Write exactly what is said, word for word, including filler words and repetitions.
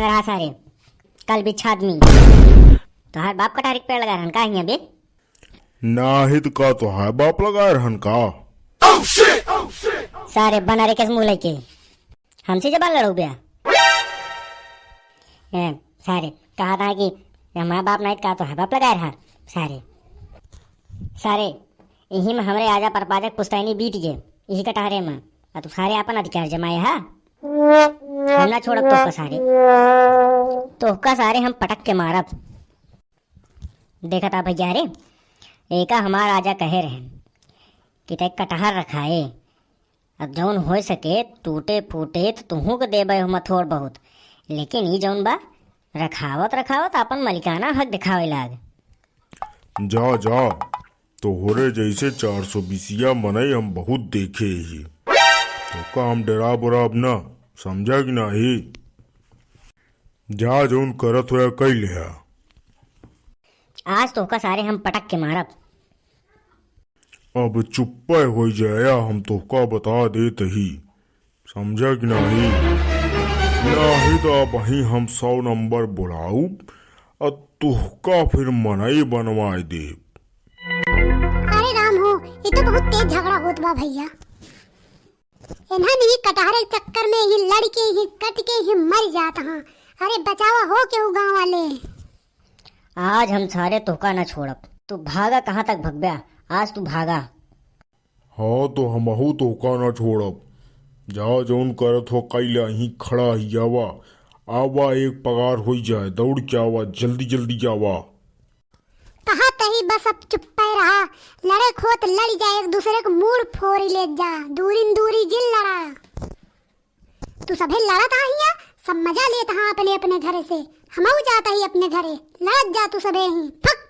रहा सारे, कल बिच्छा आदमी। तोहार बाप कटहरी के पेड़ लगाए रहन का हियाँ बे? नाहीं त का तोहार बाप लगाए रहन का? सारे बना रे केस मुँह लइके। हमसे जबान लड़ो बे? ए, सारे, कहा था कि हमार बाप नाहीं त का तोहार बाप लगाए रहा? सारे, सारे, इही में हमरे आजा परपाजक पुश्तैनी बीत गे, इही कटहरे में। आ तू सारे आपन अधिकार जमाए हा? हम ना छोड़ब तोहका सारे। तोहका सारे हम पटक के मारब। देखत आ भइया रे, एका हमार आजा कहे रहन कि तै कटहर रखाए। अब जौन होइ सके टूटे फूटे त तुहूँ के देबे हम थोड़ बहुत, लेकिन ई जौन बा रखावत रखावत आपन मलिकाना हक देखावे लाग। जा जा, तोहरे जैसे चार सौ बीसिया मनई हम बहुत देखे ही। तोका हम डराब उराब ना, समझा कि नाही? जा जौन करत होया कई लेहा। आज तोहका सारे हम पटक के मारब। अब चुप्पे होइ जाया, हम तोहका बता देत ही, समझा कि नाही? नाही त अबहीं हम सौ नंबर बुलाउब, अ तोहका फिर मनई बनवाए देब। अरे राम हो, ई तो बहुत तेज झगड़ा होत बा भइया। इन्हन ही कटहरे के चक्कर में ही लड़ के ही कट के ही मर जात हाँ। अरे बचावा हो केहू गाँव वाले। आज हम सारे तोहका ना छोड़ब। तू भागा, कहाँ तक भगब्या? आज तू भागा। हाँ, तो हमहू तोहका ना छोड़ब। जा, जौन करत हो, कई ला, यहीं खड़ा ही आवा। आवा, एक पगार होई जाए, दौड़ के आवा, जल्दी जल्दी आवा। कहा तही बस अब चुप्पे रहा, लड़े खोत लड़ी जा, एक दूसरे के मूड़ फोरी लेत जा, दूरिन दूरी जिन लड़ा। तू सभे लड़त हा हियाँ, सब मजा लेत हा अपने अपने घरे से, हमहू जात ही अपने घरे, लड़त जा तू सभे ही, फक